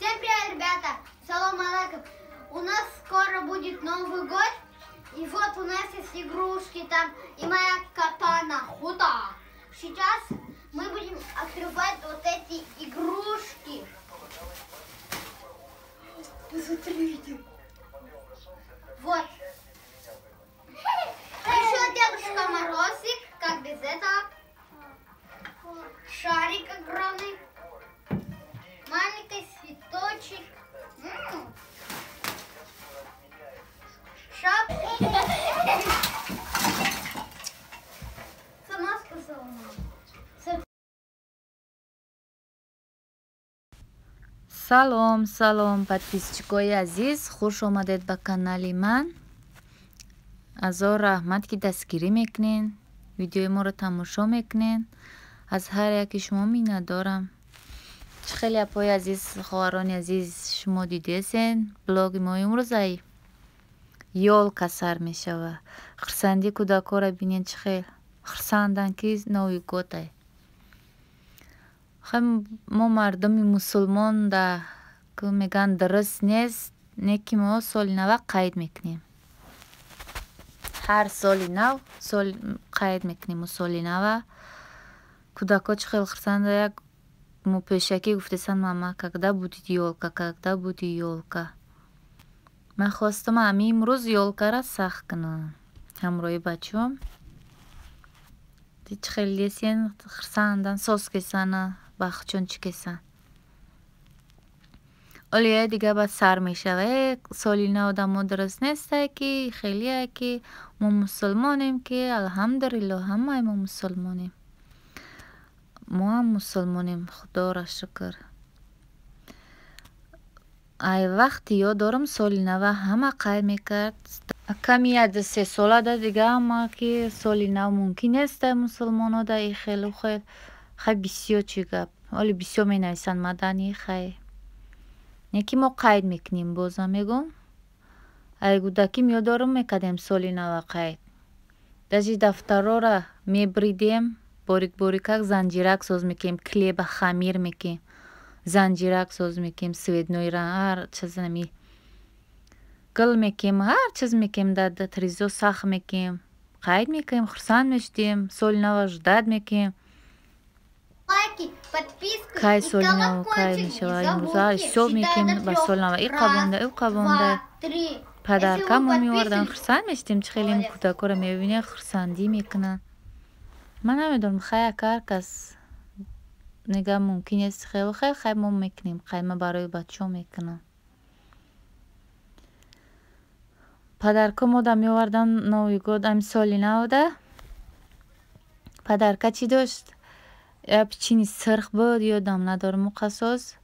Всем привет, ребята! Салам алейкум! У нас скоро будет Новый год. И вот у нас есть игрушки там и моя катана худа. Сейчас мы будем открывать вот эти игрушки. Посмотрите. Вот. Еще Дедушка Морозик, как без этого. Шарик огромный. Маленький цветочек. Шапка. Сама сказала. Салом, салом, подписчикои азиз, хуш омадед ба канали ман. Азор раҳмат, ки дастгирӣ мекунен, видеои моро тамошо мекунен. Аз ҳар яки шумо миннатдорам. Чӣ хеле, апои азиз, хоҳарони азиз, шумо дидесен, блоги мо имрӯз ай ёлка сар мешава. Хурсандии кӯдакҳоро бинен, чӣ хел хурсанданд, ки Новый год ай. Хай, мо мардуми мусулмон да ки мегӯянд, дуруст нест, не ки мо соли нава қайд мекунем. Ҳар соли нав сол қайд мекунем мо соли нава. Кӯдакҳо чӣ хел хурсанда, як пешакӣ гуфтесанд: «Мама, когда будет ёлка, когда будет ёлка?» Ман хостам ҳамин имрӯз ёлкара сахт кунам ҳамроҳи бачаҳом. Чӣ хел десен, хурсандан, соз кесана, бахчон чӣ кесан. Олия дига баъд сар мешава: «Э, соли нав одамо дуруст нестай, ки хелие, ки мо мусулмонем, ки алҳамдулилло, ҳамаи мо мусулмонем». Мо ҳам мусулмонем, худоро шукр. Ай вақти ёд дорам, соли нава ҳама қайд мекард. Ками як се сола да дига ҳама ки соли нав мумкин нестай мусулмоно да, и хелу хел. Хай, бисёр чӣ гап. Оли бисёр менависанд мадани, хай. Не ки мо қайд мекунем, бозам мегӯм. Ай кӯдаким ёд дорам, мекардем соли нава қайд. Даже дафтарора мебридем, борик борикак занҷирак соз мекунем, хлеба хамир мекунем, занҷирак соз мекунем, цветной ҳар чиз ами гул мекунем, ҳар чиз мекунем, дар тризо сахт мекунем, қайд мекунем, хурсанд мешудем, соли нава ждать мекунем. Кай соли нав кай мешава, имрӯза ҳисоб мекунем ба соли нава, и қабонда, ӯ қабонда. Подарка мо меовардан, хурсанд мешудем. Чӣ хеле кӯдакҳоро мебинем, хурсандӣ мекунанд. Ман намедонам, хай, ака ҳар кас нега мумкин нест, хелу хел, хай, мо мекунем қайд, ман барои бачаҳо мекунам. Подарка мода меовардан Новый год, ами соли навда. Подарка чӣ дошт? Як печенье сирх буд, ёдам надорам муқассос.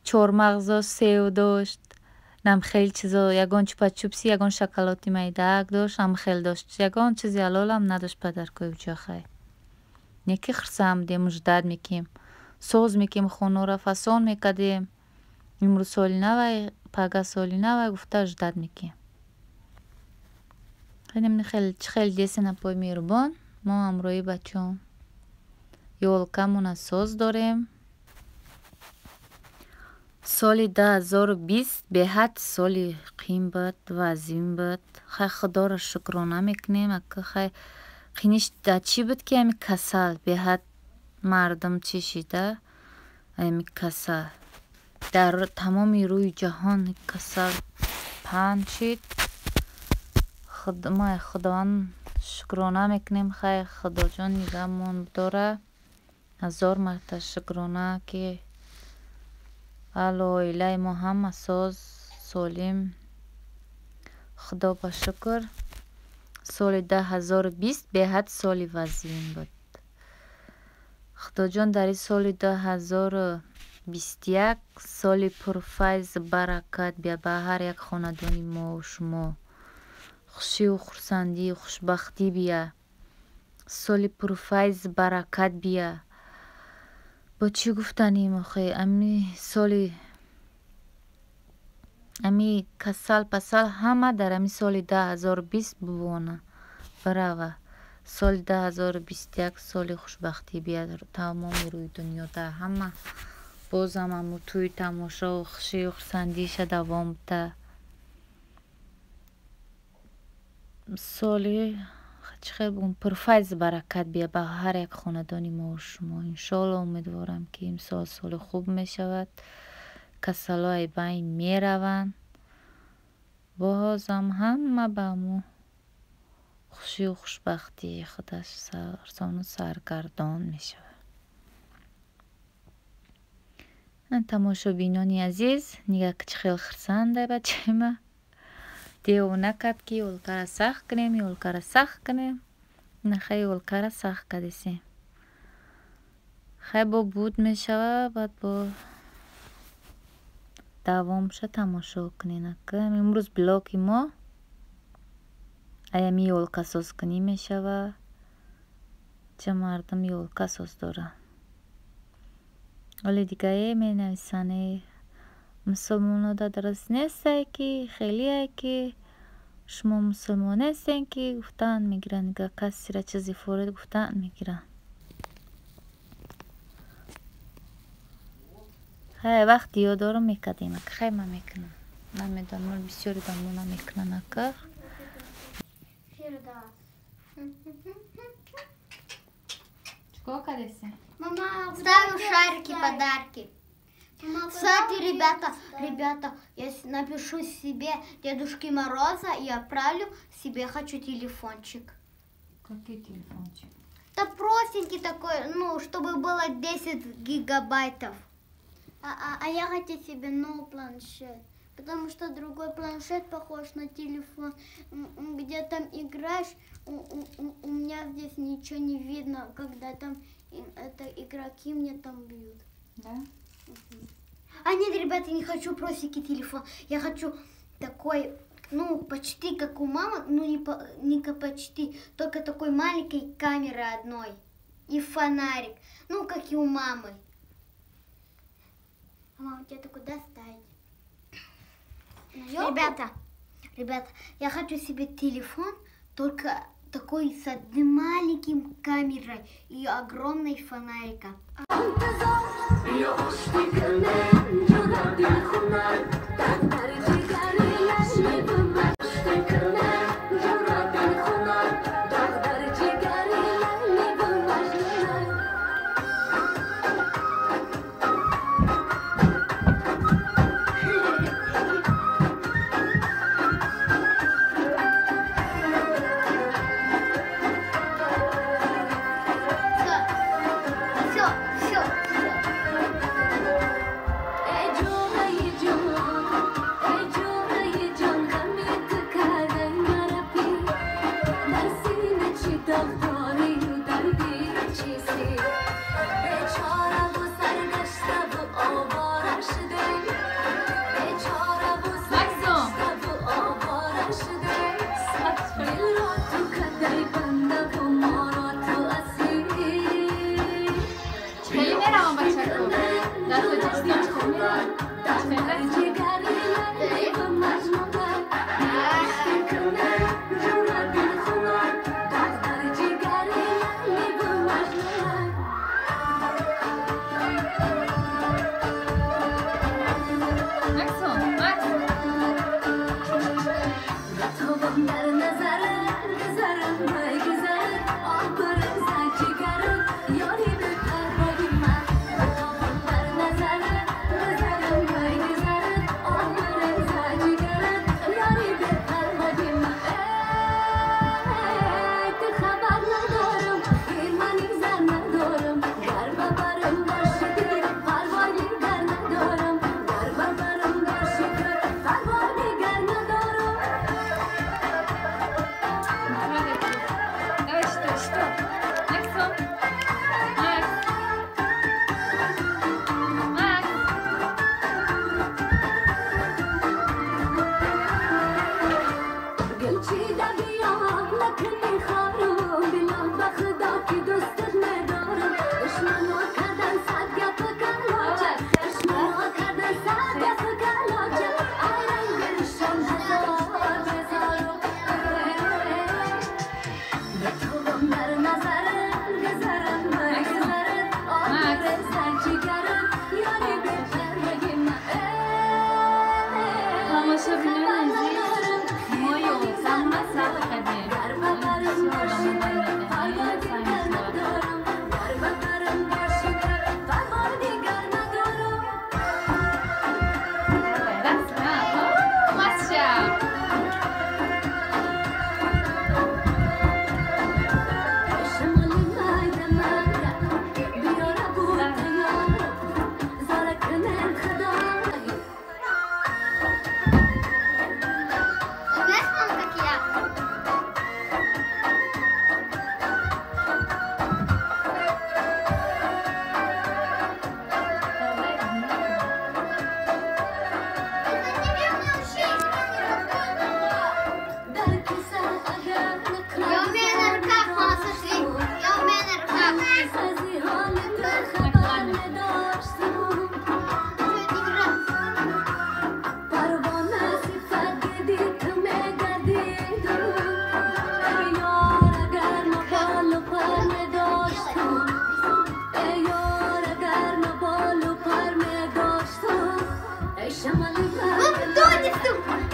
Чормағз дошт, сев дошт, нам хеле чизо, ягон чупа-чупси, ягон шоколади майдаак дошт, ам хел дошт. Ягон чизи ҳалолам надошт подаркои уҷо, хай. Не ки хурсанд будем, ждать мекунем. Соз мекунем хонаро, фасон мекардем. Имрӯз соли навай, пага соли навай гуфта ждать мекунем. Хеле чӣ хел десен, апои меҳрубон, мо ҳамроҳи бачаҳом ёлкамона соз дорем. Соли 2020 беҳад соли қин буд, вазин буд. Хай, худоро шукрона мекунем, ака, хай, қиниш дар чӣ буд, ки ами касал беҳад мардум чӣ шида, ами касал дар тамоми рӯи ҷаҳон касал паҳн шид. Мо худованд шукрона мекунем, хай, худоҷон нигаҳмон бидора. Ҳазор марта шукрона, ки аҳлу оилаи мо ҳама соз, солим. Худо ба шукр. Соли 2020 беҳад соли вазин буд. Худоҷон, дар ин соли 2021 соли пурфайзу баракат бия ба ҳар як хонадони мову шумо. Хушию хурсандию хушбахтӣ бия. Соли пурфайзу баракат бия. Бо чӣ гуфтанем охе, ами соли ами касал пасал ҳама дар ами соли 2020 бубона барава. Соли 2021 соли хушбахтӣ бия тамоми рӯи дунё дар ҳама Бозам ҳаму тӯи тамошову хушию хурсандиша давом бита. Соли чӣ хел бигӯм, пурфайз баракат бия ба ҳар як хонадони мову шумо. Иншоалло умедворам, ки имсол соли хуб мешавад. Касалҳои байн мераванд. Бозам ҳама ба ҳаму хушию хушбахтии худаш сарсону саргардон мешавад. Тамошобинони азиз, нига чӣ хел хурсанда бачаи ма. Девона кард, ки ёлкара сахт кунем, ёлкара сахт кунем. Нахай ёлкара сахт кардесем. Хай бо буд мешава, баъд бо давомша тамошо кунен. Имрӯз блоги мо аями ёлкасозкунӣ мешава. Ча мардум ёлкасоз доранд. Оле дигае менависанд, мусулмонода дуруст нестай, ки хелие, ки шумо мусулмон нестен, ки гуфтан мегиранд. Дига касера чизи форид гуфтан мегиранд. Хай вақти ёд дорам мекардем. Хай ман мекунам. Намедонам, бисёри дамо намекунанд ака. Чикор кардеси? Мама, ставлю шарики, подарки. Кстати, ребята, ребята, я напишу себе Дедушке Мороза и отправлю себе, хочу телефончик. Какой телефончик? Да простенький такой, ну, чтобы было 10 гигабайтов. А я хочу себе новый планшет, потому что другой планшет похож на телефон, где там играешь, у меня здесь ничего не видно, когда там это игроки мне там бьют. Да? А нет, ребята, не хочу простенький телефон. Я хочу такой, ну, почти как у мамы, ну, не почти, только такой маленькой камеры одной и фонарик, ну, как и у мамы. А мама, тебе куда ставить? Ребята, ребята, я хочу себе телефон, только такой с одним маленьким камерой и огромной фонариком.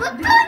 Вот.